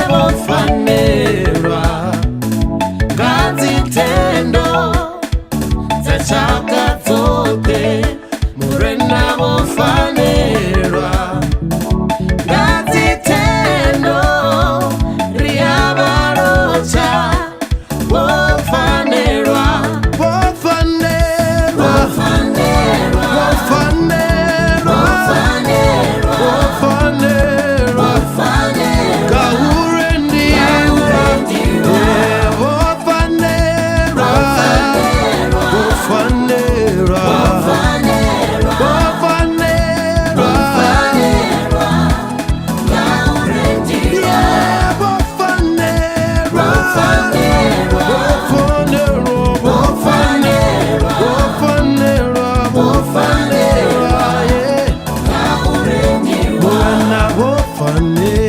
Vho fanelwa nga dzithendo dza tshaka dzoṱhe. Murena vho fanelwa nga dzithendo, ri a vha lotsha, vho fanelwa. Vho fanelwa. Fanelwa. Vho fanelwa. Fanelwa. Vho fanelwa. Fanelwa. Nga u rendiwa. Yeah, vho fanelwa. Vho fanelwa. Fanelwa. Vho fanelwa. Fanelwa nga u rendiwa. Yeah, vho fanelwa. Fanelwa. Vho fanelwa. Vho fanelwa. Vho fanelwa. Vho fanelwa. Yeah. Nga u rendiwa. Murena vho fanelwa.